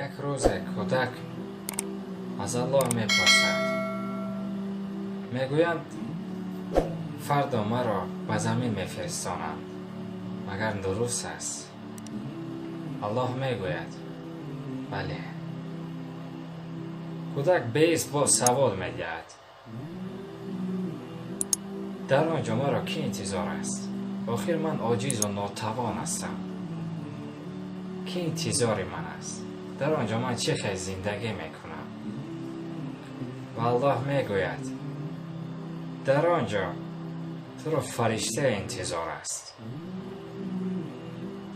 Як рӯзе кӯдак аз Аллоҳ мепурсад. Мегӯянд, фардо маро ба замин мефиристонанд. Магар дуруст аст? Аллоҳ мегӯяд: бале. Кӯдак беисбот савол медиҳад: дар он ҷо маро кӣ интизор аст? Охир ман оҷизу нотавон ҳастам. Кӣ интизори ман аст? Дар он ҷо ман чӣ хел зиндагӣ мекунам? Ва Аллоҳ мегӯяд: дар он ҷо туро фариштае интизор аст.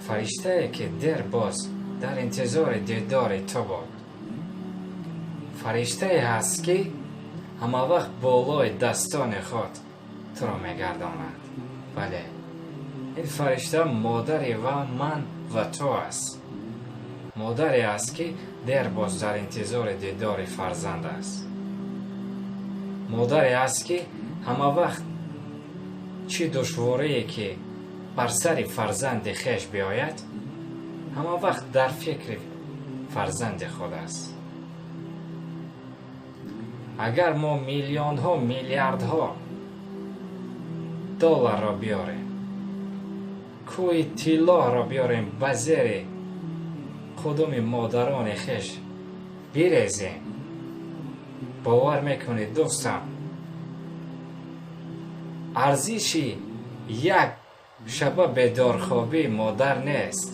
Фариштае, ки дер боз дар интизори дидори ту буд. Фариштае ҳаст, ки ҳамавақт болои дастони худ туро мегардонад. Бале, ин фаришта модари ва ман ва ту аст. Модаре аст, ки дер боз дар интизори дидори фарзанд аст. Модаре аст, ки ҳамавақт чӣ душворие ки бар сари фарзанди хеш биёяд, ҳамавақт дар фикри фарзанди худ аст. Агар мо миллионҳо, миллиардҳо долларро биёрем, кӯҳи тиллоҳро биёрем, ба зери қудуми модарони хеш бирезем, бовар мекунед, дӯстам, арзиши як шаба бедорхобии модар нест.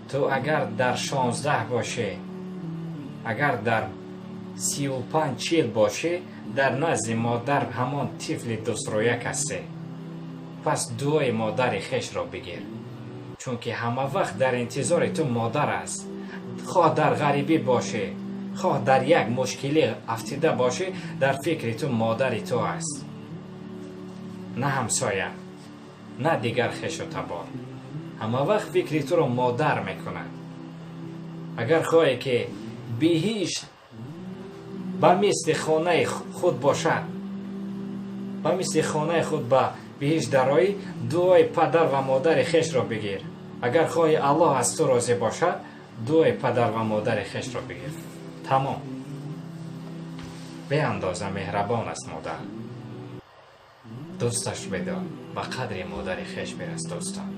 Ту агар дар 16 бошӣ, агар дар 35-40 бошӣ, дар назди модар ҳамон тифли дусрӯяк ҳастӣ. Пас дуои модари хешро бигир, чунки ҳама вақт дар интизори ту модар аст. Хоҳ дар ғарибӣ бошӣ, хоҳ дар як мушкилӣ афтида бошӣ, дар фикри ту модари ту аст, на ҳамсоя, на дигар хешу табор. Ҳама вақт фикри туро модар мекунад. Агар хоҳе, ки биҳишт ба мисли хонаи худ бошад, ба мисли хонаи худ ба биҳишт дароӣ, дуои падар ва модари хешро бигир. Агар хоҳӣ Аллоҳ аз ту розӣ бошад, дуои падар ва модари хешро бигир. Тамом. Беандоза меҳрабон аст модар. Дӯсташ бидор, ба қадри модари хеш бирас, дӯстон.